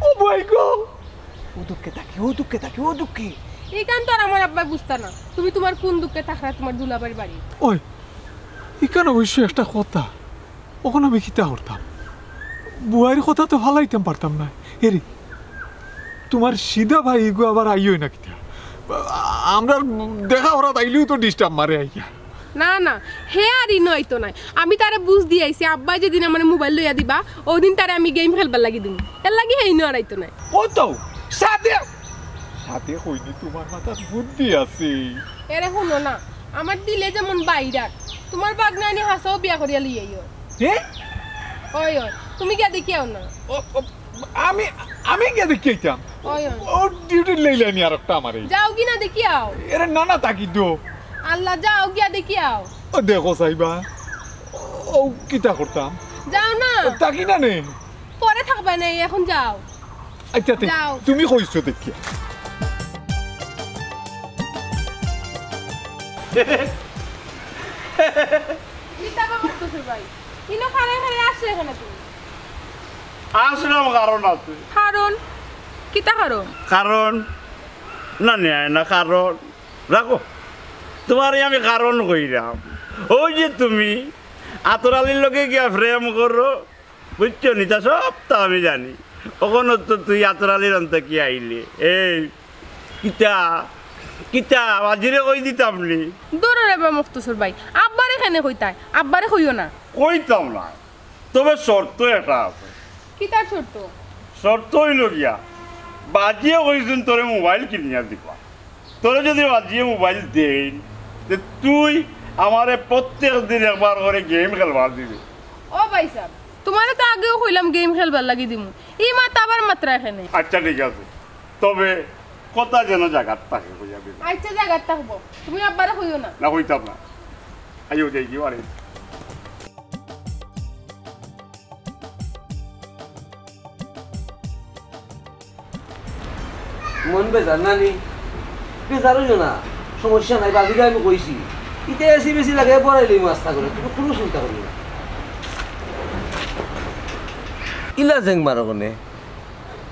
ও বুয়াই গো। ও দুঃখে থাকি, ও দুঃখে থাকি, ও দুঃখে। ইখান তো আর আমার আব্বায় বুঝতা না, তুমি তুমার কুন দুঃখে থাকরায় তুমার দুলাভাইর বাড়ি। ওই, ইখান অবশ্য একটা কথা, অখন আমি কিতা করতাম? বুয়াইর কথা তো ফালাইতাম পারতাম না। এরে, তুমার সিধা ভাই ইগু আবার আইও না কিতা? আমরার দেখা করাত আইলেউ তো disturb মারে আইয়া। না, না, হে আর ইনো আইতো নায়। আমি তারে বুঝ দি আইছি, আব্বায় যেদিন আমারে মোবাইল লইয়া দিবা, অউদিন তারে আমি game খেলবার লাগি দিমু। এরলাগি হে ইনো আর আইতো নায়। ও তো, সাথে, সাথে কইনি তুমার মাথাত বুদ্ধি আছে। এরে হুনো না, আমার দিলে যেমন বাইরার, তুমার বাগনানি হাছাউ বিয়া করিয়া লইয়া আইও। হে? ওই, ওই, তুমি গিয়া দেখিয়া আও না। ও, ও, আমি, আমি গিয়া দেখিয়া আইতাম। ওই, ওই। ও duty র লাইলানি আরোকটা আমারে। যাও গি না দেখিয়া আও। এরে না, না, থাকি তো। আল্লাহ, যাও গিয়া দেখিয়া আও। ও দেখো চাইবা, ও কিতা করতাম? যাও না। থাকি না নে। পরে থাকবায় নে, অখন যাও। আচ্ছা, তে যাও। তুমি কইছো দেখিয়া। কিতা বা করতেছো ভাই? ইনো খাড়ায় খাড়ায় আসলে কেনে তুমি? আসলাম কারণ আছে। কারণ? কিতা কারণ? কারণ? না, নেয় না কারণ। রাখো, তুমারে আমি কারণ কইরাম। ওই যে তুমি আতর আলীর লগে গিয়া প্রেম করো, বুঝছো নি? তা সবতা আমি জানি। অখন তো তুই আতর আলীর অন্তে কি আইলে? এই, কিতা? কিতা? বাজিরে কই দিতাম নি? দুরো রে বা মুক্তসর ভাই, আব্বারে কেনে কইতায়? আব্বারে কইও না। কইতাম না, তবে শর্ত একটা আছে। কিতা শর্ত? শর্ত অইলো গিয়া, বাজিয়ে কইছইন তোরে মোবাইল কিনিয়া দিবা। তোরে যদি বাজিয়ে মোবাইল দেইন, তে তুই আমারে প্রত্যেক দিন একবার করি game খেলবার দিবে। ও ভাইসাব, তুমারে তো আগেউ কইলাম game খেলবার লাগি দিমু, ই মাত আবার মাতরায় কেনে? আচ্ছা, ঠিক আছে, তবে কথা যেন জাগাত থাকে, কইয়া দিলাম। আচ্ছা, জাগাত থাকবো, তুমি আব্বারে কইও না। না, কইতাম না। আইও যাই কি আরে। মন বেজার না নি? বেজার অইও না, সমস্যা নাই, বাজিরে আমি কইছি। ইতা এসি বেসি লাগাই পড়াইলে মাস্তা করে, তুমি কুনু চিন্তা করিও না। ইলা জেং মারো কেনে?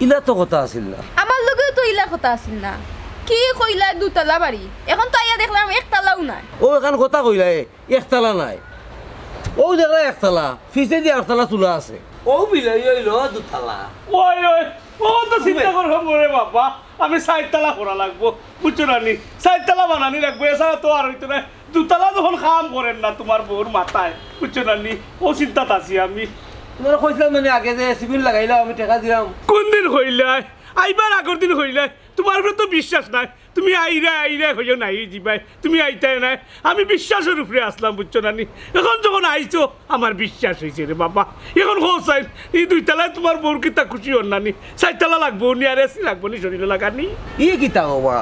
ইলা তো কথা আছিল না। আমার লগেও তো ইলা কথা আছিল না। কি কইলা দুতলা বাড়ি, অখন তো আইয়া দেখলাম একতলাও নাই। ও, অখান কথা কইলা, এ, একতলা নাই। ও দেখলা একতলা, পিছেদি আরতলা তুলা আছে। ও মিলাই অইলো দুতলা। ওই, ওই, ও তো চিন্তা করো রে বাবা, আমি চাইরতলা করা লাগবো, বুঝছো না নি? চাইরতলা বানানি লাগবো, এছাড়া তো আর অইতো নায়। দুতলা যখন কাম করের না তুমার বউর মাথায়, বুঝছো না নি? ও চিন্তাত আছি আমি। তুমারে কইছিলাম না নি আগে যে সিমেন্ট লাগাইলাম, আমি টেকা দিলাম। কুনদিন কইলায়? আইবার আগর দিন কইলায়। তুমার উপরে তো বিশ্বাস নাই। তুমি আইরায়, আইরায় কইয়া নাই অই যিবায়। তুমি আইতায় নায়। আমি বিশ্বাসর উপরে আছলাম, বুঝছো না নি? অখন যখন আইছো, আমার বিশ্বাস অইছে রে বাবা। অখন কও চাইন, ই দুইতলায় তুমার বউর কিতা খুশি অর না নি? চাইরতলা লাগবো নি, আর এসি লাগবো নি শরীলো লাগানি? ই কিতা কও বা?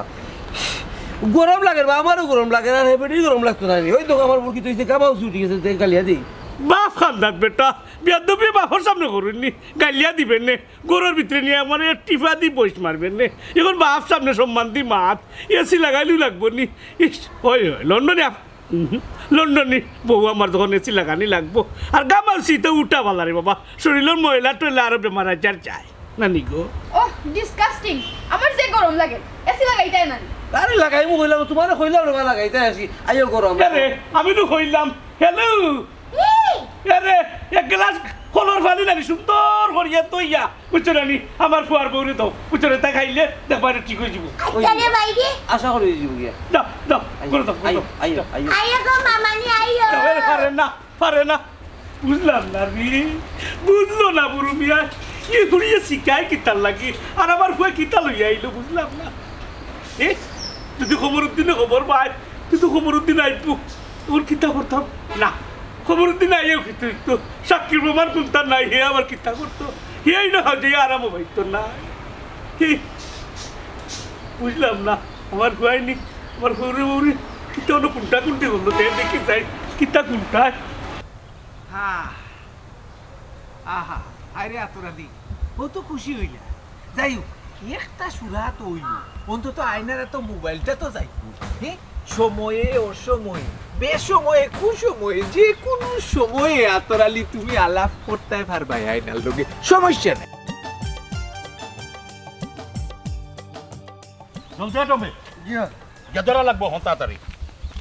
গরম লাগের বা, আমারও গরম লাগের, আর হে বেটির গরম লাগতো না নি। ওই দেখো আমার বউর কিতা অইছে, গামাউছি উঠি গেছে, তে গালিয়া দেই। বাপ খান্দাত বেটা, বেয়াদবি বাপর সামনে করইন নি, গালিয়া দিবেন নে। ঘরর ভিতরে নিয়া আমারে টিফা দি বইস মারবেন নে। অখন বাপ সামনে সম্মান দি মাত, এসি লাগাইলেউ লাগবো নি। ইস, ওই, ওই, লন্ডনি আপ-, উহু, লন্ডনি বউ আমার যখন এসি লাগানি লাগবো। আর গামাউছি তো উঠা ভালা রে বাবা, শরীলর ময়লা টয়লা আরো বেমার আজার যায়। না নি গো? ওহ, disgusting! আমার যে গরম লাগে, এসি লাগাইতায় না নি? আরে লাগাইমু কইলাম, তুমারে কইলাম রে বা লাগাইতায় এসি, আইও গরম। আরে, আমি তো কইলাম, hello! আরে, এক গ্লাস কলর পানি নানি সুন্দর করিয়া তইয়া, বুঝছো না নি? আমার ফুয়ার বউরে দেও, বুঝছো না? তাই খাইলে দেখবা এটা ঠিক অই যিবো। আচ্ছা রে ভাই রে। আশা করি অই যিবো গিয়া। দাও, দাও, আইও, করে দাও, করে আইও, দাও। আইও, দাও। আইও। আইও গো মামানি, আইও। দাও, এ পারে না, পারে না। বুঝলাম না রে, বুঝলো না বুরু মিয়া। ই হুড়িয়ে শিখায় কিতার লাগি, আর আমার ফুয়া কিতা লইয়া আইলো, বুঝলাম না। এ, যদি কমরুদ্দিনে খবর পায়, তুই তো কমরুদ্দিন আইবো, ওর কিতা করতাম? না, কমরুদ্দিন আইয়াও কিতা অইতো? সাক্ষীর প্রমাণ কুনতা নাই, হে আবার কিতা করতো? হেই না হয় যে আরামও পাইতো না। হে, বুঝলাম না, আমার ফুয়াইনি, আমার ফুয়ারে বউরে কিতা অইলো, কুনটা কুনটি অইলো, তে দেখি যাই, কিতা কুনটা? হা। আহা, হায়রে আতর আলী, অউ তো খুশি অইলা। যাই হউক, একটা সুরাত অইলো, অন্তত আয়নার আতো মোবাইলটা তো যাইবো। হে? সময়ে, অসময়ে, বেসময়ে, কুসময়ে, যেকুনু সময়ে আতর আলী তুমি আলাপ করতায় পারবায় আয়নার লগে, সমস্যা নাই। জলদি আটো মে। জি। গিয়া ধরা লাগবো হন তাড়াতাড়ি।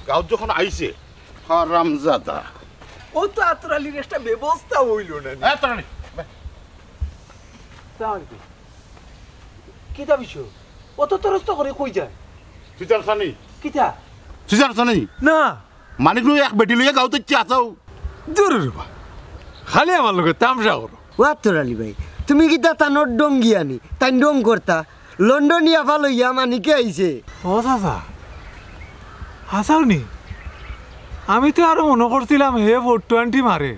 গাঁওত যখন আইছে, হারামজাদা। অউ তো আতর আলীর একটা ব্যবস্থা অইলো না নি। এ, আতর আলী, বে। সালাম আলাইকুম। কিতা বিষয়? অত তরস্ত করি কই যায়? তুই জানছ নি? কিতা? তুই জানছ নি? না। মানিক নু এক বেটি লইয়া গাঁওত আইছে আছাও। দূর রে বা। খালি আমার লগে তামশা করো। ও আতর আলী ভাই, তুমি কিতা তানর ডঙ্গিয়ানি? তাইন ডং করতা? লন্ডনি আফা লইয়া মানিকে আইছে। ও চাচা, হাছাউ নি? আমি তো আরো মনো করছিলাম হে ফোর টোয়েন্টি মারে।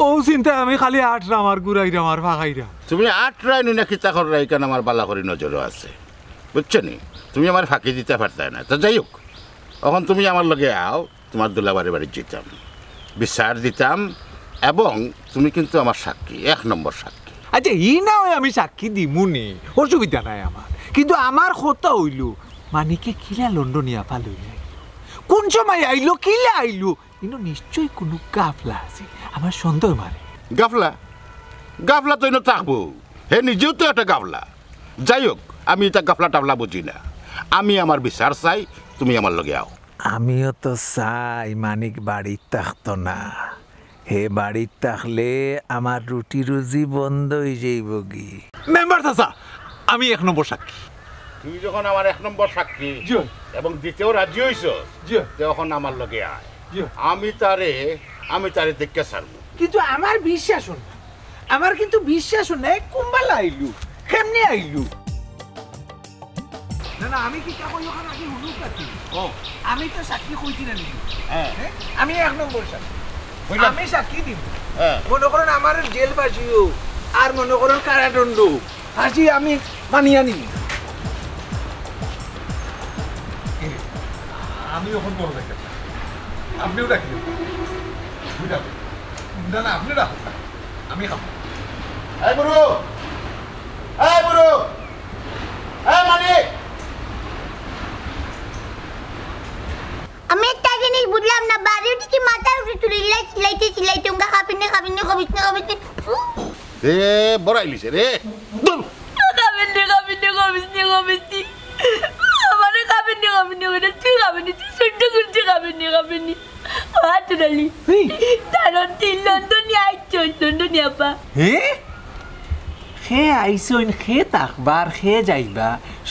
অউ চিন্তায় আমি খালি আটরাম আর ঘুরাইরাম আর ফাকাইরাম। তুমি আটরায় নি না কিতা কররায়, ইখান আমার বালা করি নজরো আছে। বুঝছো নি? তুমি আমারে ফাকি দিতায় পারতায় না। তো যাই হউক, অখন তুমি আমার লগে আও। তুমার দুলাভাইর বাড়িত যাইতাম, বিচার দিতাম, এবং তুমি কিন্তু আমার সাক্ষী, এক নম্বর সাক্ষী। আচ্ছা, ই না অয় আমি সাক্ষী দিমু নি, অসুবিধা নাই আমার। কিন্তু আমার কথা অইলো, মানিকে কিলা লন্ডনি আফা লইয়া আইলো? কুন সময় আইলো, কিলা আইলো? ইনো নিশ্চয় কুনু গাফলা আছে, আমার সন্দেহ মারে। গাফলা? গাফলা তো ইনো থাকবো, হে নিজেও তো একটা গাফলা। যাই হউক, আমি ইতা গাফলা টাফলা বুঝি না, আমি আমার বিচার চাই, তুমি আমার লগে আও। আমিও তো চাই মানিক বাড়িত থাকতো না। হে বাড়িত থাকলে আমার রুটি রুজি বন্ধ অইযাইবোগি। মেম্বার চাচা, আমি এক নম্বর সাক্ষী। তুই যখন আমার এক নম্বর সাক্ষী জি। এবং দিতেও রাজি অইছস, জি। তে অখন আমার লগে আয়। জি। আমি তারে, আমি তারে দেখিয়া ছাড়মু। কিন্তু আমার বিশ্বাস অয় না, আমার কিন্তু বিশ্বাস অয় না, এ কুনবালা আইলো, কেমনে আইলো? না, না, আমি কিতা কই অখান আগে হুনুক্কা। ও। আমি তো সাক্ষী কইছি না নি। হ্যাঁ। হ্যাঁ? আমি এক নম্বর সাক্ষী। কইলাম। আমি সাক্ষী দিমু। হ্যাঁ। মনো করইন আমার জেল ফাঁসি অউক, আর মনো করইন কারাদণ্ড অউক, ফাঁসি আমি মানিয়া নিমু। আমি অখন বড় যাইতাম। আপনেও ডাকিও। না, না, আপনে ডাকুক না। আমি খামু। এই বুরু! এই বুরু! এই মানিক! আমি একটা জিনিস বুঝলাম না, বাড়ি উঠি কি মাথার উপরে তুলি চিল্লাইতে চিল্লাইতে উঙ্গা খাবিনি, খাবিনি, খাবিনি, খাবিনি। এ, বড়াইলিছে রে। দূর। খাবিনি, খাবিনি, খাবিনি, খাবিনি। আমারে খাবিনি, খাবিনি, খাবিনি, তুই খাবিনি, তুই সহ্য করতে খাবিনি, খাবিনি। আতর আলী, হুই। তার তিন লন্ডনি আইছইন, লন্ডনি আফা। হে? কে আইছইন, কে থাকবা, কে যাইবা,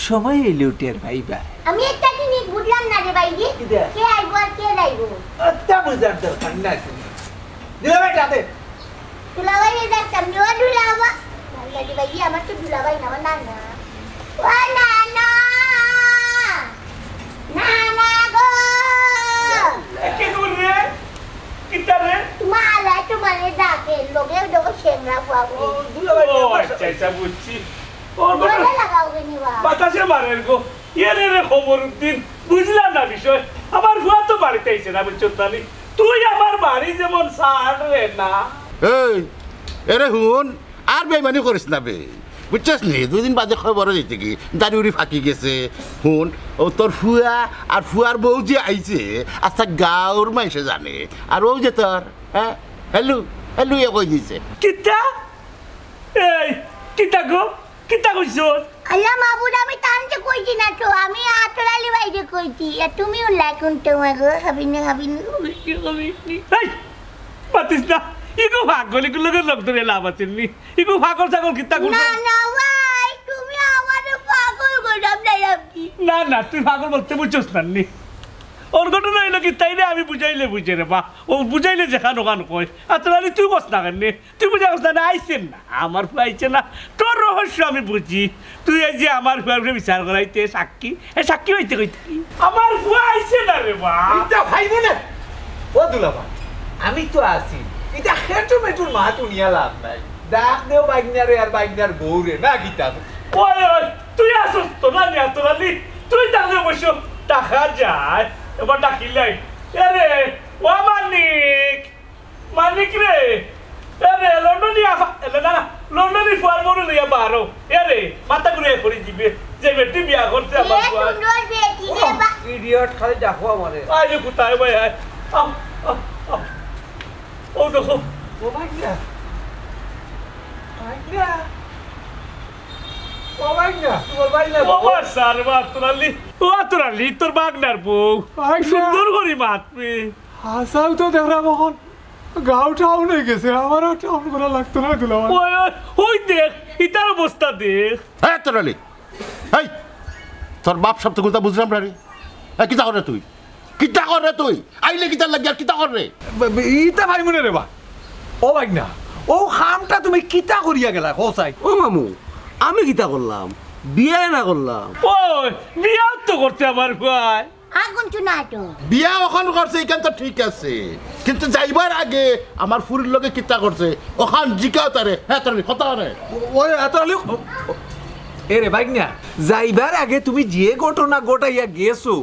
সময় অইলে টের পাইবা। আমি একটা জিনিস বুঝলাম না রে ভাইজি, কিতা? কে আইবো আর কে যাইবো? অতা বুঝার দরকার নাই। দিলা ভাই, যাতে। দুলাভাই, এই দেখতাম নি, ও দুলাভাই। আল্লাহ রে ভাই, আমার তো দুলাভাই না, আমার নানা। ও নানা! নানা গো! এ, কে কইল রে? কিতা রে? তুমার আলাই তুমারে ডাকে, লগে দেখো সেংরা ফুয়া। ও, দুলাভাই, ও, আচ্ছা, আচ্ছা, বুঝছি। ওর মজা লাগাও কে নিবা? বাতাসে মারের গো। এরে রে খবর উদ্দিন, বুঝলাম না বিষয়। আমার ফুয়া তো বাড়িত আইছে না, বুঝছো তানি? তুই আমার বাড়ি যেমন ছাড় রে না। এই, এরে হুন, আর বেইমানি করিস না বে। বুঝছস নি? দুই দিন বাদে খবরও যাইতে কি, দাড়ি উড়ি ফাঁকি গেছে। হুন, ও তোর ফুয়া আর ফুয়ার বউ যে আইছে, আস্তা গাঁওর মাইনষে জানে। আর ও যে তোর, হ্যাঁ, হ্যালো, হ্যালো ইয়া কই দিছে। কিতা? এই, কিতা গো? কিতা কইছস? আল্লাহ মাবুদ, আমি তানরে কইছি না তো, আমি আতর আলী ভাইরে কইছি। আর তুমি উল্লাই কুন তোমার গো, খাবিনি, খাবিনি, খাবিনি, খাবিনি। এই, মাতিস না। ইগু পাগল, ইগুর লগে লগ ধরে লাভ আছে নি। ইগু পাগল ছাগল কিতা করবে? না, না ভাই, তুমি আমারে পাগল কইরাম না, আমি কি? না, না, তুই পাগল বলতে বুঝছস না নি। ওর ঘটনা অইলো কি, তাইরে আমি বুঝাইলে বুঝে রে বা। ও বুঝাইলে যেখান ওখান কয়। আতর আলী, তুই কস না কেনে? তুই বুঝা কস না, না, আইছে না। আমার ফুয়া আইছে না। তোর রহস্য আমি বুঝি। তুই এই যে আমার ফুয়ার উপরে বিচার করাইতে সাক্ষী, এ সাক্ষী অইতে কইতে কি? আমার ফুয়া আইছে না রে বা। ইতা ভাই বলে, ও দুলাভাই, আমি তো আছি। ইতা খেটু মেটুর মাত হুনিয়া লাভ নাই। ডাক দেও বাইগনারে আর বাইগনার বউরে, না কিতা? ওই, ওই, তুই আসস তো না নি আতর আলী? তুই তাহলে অবশ্য দেখা যায়। এবার ডাকিলাই। এরে, ও মানিক, মানিক রে। এরে, লন্ডনি আফা-, এরে না, না, লন্ডনি ফুয়ার বউরে লইয়া বারো। এরে, মাথা ঘুরিয়া পড়ি যিবে। যে বেটি বিয়া করছে আমার এ ফুয়ায়। সুন্দর বেটি রে বা- ইডিয়ট, খালি ডাকো আমারে। আয় রে, কোথায় ভাই, আয়। আহ, আহ, আহ। ও দেখো। ও ভাই না। ভাই না। ও ভাই না, ও ভাই না। ও বা স্যার, বা আতর আলী। ও আতর আলী, তোর বাগনার বউ। ভাই না। সুন্দর করি মাতবে। হাছাউ তো দেখরাম অখন গাঁও টাউন অই গেছে, আমারও টাউন করা লাগতো না দুলাভাই। ওই, ওই, ওই দেখ, ইতার অবস্থা দেখ। হ্যাঁ, আতর আলী, এই, তোর বাপ সাব তো কুন্তা বুঝলাম না রে। এই, কিতা করে তুই? কিতা করে তুই? আইলে কিতার লাগি আর কিতা করে? ব-, ব-, ইতা ভাই মনে রে বা। ও ভাই না, ও কামটা তুমি কিতা করিয়া গেলা, কও চাই? ও মামু, আমি কিতা করলাম? বিয়া না করলাম। ওই, বিয়া তো করছে আমার ভাই। আগুন চুনা আটো। বিয়া অখন করছে, ইখান তো ঠিক আছে, কিন্তু যাইবার আগে আমার ফুরির লগে কিতা করছে, অখান জিকাও তারে। হ্যাঁ, তারে কথা রে। ওই আতর আলী, ও, ও, এ রে ভাই না, যাইবার আগে তুমি যে ঘটনা ঘটাইয়া গেছো,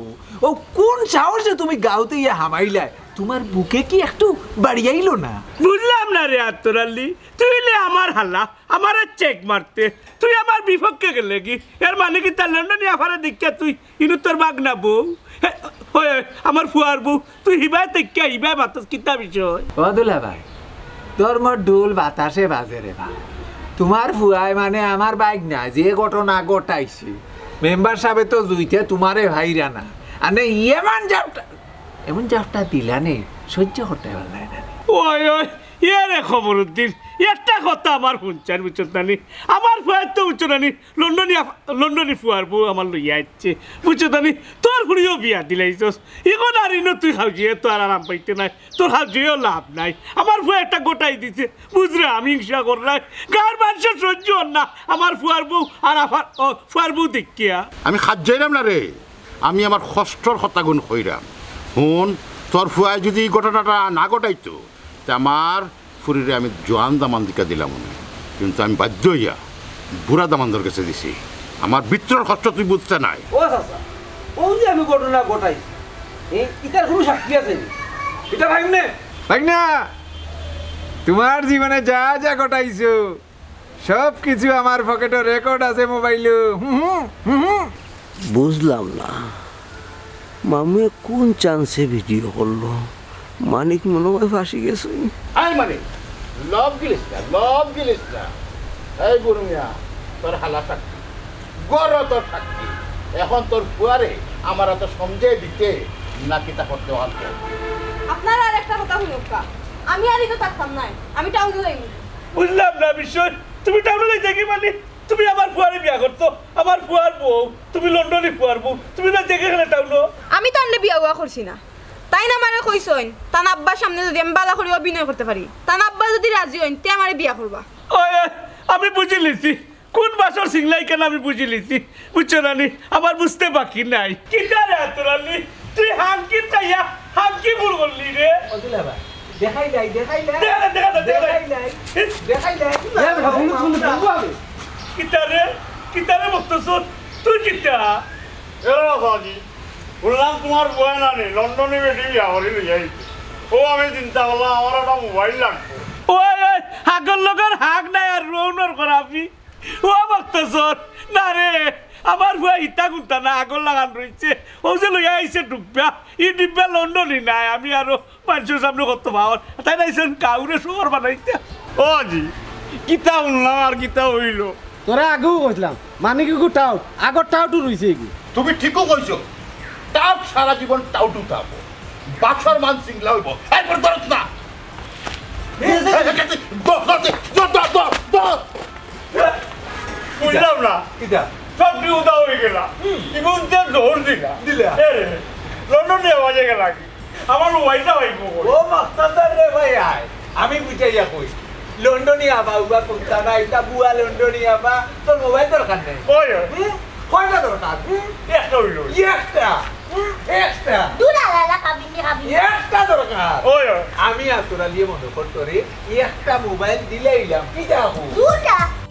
ও কোন সাহসে তুমি গাঁওতে ইয়া হামাইলায়? তোমার বুকে কি একটু বাড়িয়াইলো না? বুঝলাম না রে আতর আলী, তুই লে আমার হালা, আমারে চেক মারতে, তুই আমার বিপক্ষে গেলে কি? এর মানে কিতা লন্ডনি আফারে দেখিয়া তুই ইনু তোর বাগনা বউ? হে, ওই, ওই, আমার ফুয়ার বউ, তুই হিবায় দেখিয়া হিবায় মাতস কিতা বিষয়? ও দুলাভাই, ধর্মর ঢোল বাতাসে বাজে রে বা। তোমার ফুয়ায় মানে আমার বাগনা যে ঘটনা ঘটাইছে, মেম্বার সাবে তো জুইতে তোমারে ভাইরা না। আনে এমন জাপটা, এমন জাপটা দিলা নে, সহ্য করতে পারলাই না। ওই, ওই, এ রে খবরউদ্দিন, একটা কথা আমার হুনছাইন, বুঝছত নানি? আমার ফুয়ায় তো, বুঝছত নানি, লন্ডনি আফ-, লন্ডনি ফুয়ার বউ আমার লইয়া আইছে, বুঝছত নানি? তোর ফুরিও বিয়া দিলাইছস, ইগো নারী ন তুই খাওজিয়ে তো আর আরাম পাইতে নাই, তোর খাওজিয়েও লাভ নাই। আমার ফুয়া একটা ঘটাই দিছে, বুঝরাম, হিংসা কররায়, গাঁওর মানষর সহ্য অর না, আমার ফুয়ার বউ আর আফার, ও, ফুয়ার বউ দেখিয়া। আমি খাওজাইরাম না রে, আমি আমার কষ্টর কথাগুন কইরাম। হুন, তোর ফুয়ায় যুদি ই ঘটনাটা না ঘটাইতো, তে আমার ফুরিরে আমি জোয়ান দামান দিকা দিলাম অনে। কিন্তু আমি বাধ্য অইয়া বুড়া দামান্দর গেছে দিছি। আমার ভিতরর কষ্ট তুই বুঝতে নাই। ও চাচা, ও যে আমি ঘটনা ঘটাইছি, এ, ইতার কুনু সাক্ষী আছে নি? ইতা ভাইমনে? ভাইনা, তোমার জীবনে যা যা ঘটাইছো, সব কিছু আমার পকেটো রেকর্ড আছে মোবাইলো। হুম, হুম, হুম, হুম। বুঝলাম না, মামুয়ে কোন চান্সে ভিডিও করলো? মানিক মনে হয় ফাঁসি গেছে। আই মানিক, লব গিলিস না, লব গিলিস না। এই গুরু মিয়া, তোর হালা সাক্ষী, গর তোর সাক্ষী। এখন তোর ফুয়ারে আমার হাতো সমঝে দিতে না কিতা করতে অইবো। আপনারা আর একটা কথা হুনউক্কা, আমি আর ইনো থাকতাম নায়, আমি টাউনো যাইমু। বুঝলাম না বিষয়, তুমি টাউনো যাইতায় কি মানে? তুমি আমার ফুয়ারে বিয়া করতো, আমার ফুয়ার বউ, তুমি লন্ডনি ফুয়ার বউ, তুমি না দেখে গেলে টাউনো। আমি তানরে বিয়া উয়া করছি না, তাইন আমারে কইছইন, তান আব্বার সামনে যুদি আমি বালা করি অভিনয় করতে পারি, তান আব্বা যুদি রাজি অইন, তে আমারে বিয়া করবা। ওই, ওই, আমি বুঝিলিছি, কোন বাসর সিংলাই কেন আমি বুঝিলিছি, বুঝছো নানি? আমার বুঝতে বাকি নাই। কিতা রে আতর আলী, তুই হানকি চাইয়া হানকি ভুল করলি রে। ও দুলাভাই, দেখাইলাই, দেখাইলাই। দেখা, দেখা, দেখা। দেখাইলাই, দেখাইলাই। এ বেটা, বন্ধু, বন্ধু, বন্ধু, আমি। কিতা রে? কিতা রে মকতছর? তুই কিতা? এ রাজাজি, হুনলাম তোমার ফুয়ায় নানি লন্ডনি বেটি বিয়া করি লইয়া আইছে। ও আমি চিন্তা করলাম, আমার একটা মোবাইল লাগবো। ওই, ওই, হাগর লগর হাগ নাই আর রৌনর খরাপি। ও মকতছর, না রে, আমার ফুয়া ইতা কুন্তা না, আগর লাগান রইছে। ও যে লইয়া আইছে ডিব্বা, ই ডিব্বা লন্ডনি নায়, আমি আরো মানষর সামনে কত পাওয়ার। তাইন আইছইন কাউরে শহর বানাইতা। ও জি, কিতা হুনলাম আর কিতা অইলো? তোরে আগেউ কইছলাম, মানিক ইগু টাউট, আগর টাউটউ রইছে ইগু। তুমি ঠিকউ কইছো, টাউট সারা জীবন টাউটউ থাকবো। বাসর মান সিংলা অইবো। এই করে ধরছ না। এই, এই, এই, এই, ধর, ধর, ধর, ধর, ধর, ধর। বুঝলাম না। কিতা? সব কি উদা অই গেলা? হুম। ইগুন যে দৌড় দিলা। দিলা। এ রে, লন্ডনি আওয়াজে গেলা কি? আমার মোবাইলটা ভাই মোবাইল। ও মকতছর রে ভাই, আয়। আমি বুঝাইয়া কই। লন্ডনি আবা উবা কুন্তা না, ইতা বুয়া লন্ডনি আবা। তোর মোবাইল দরকার নাই। ওই, ওই। হুম? কয়টা দরকার? হুম? একটা অইলো। একটা। হুম? একটা। দুরা লালা কাবিনি কাবিনি। একটা দরকার। ওই, ওই। আমি আতর আলীয়ে মনো করতরে একটা মোবাইল দিলাইলাম। কিতা অইবো? দুটা।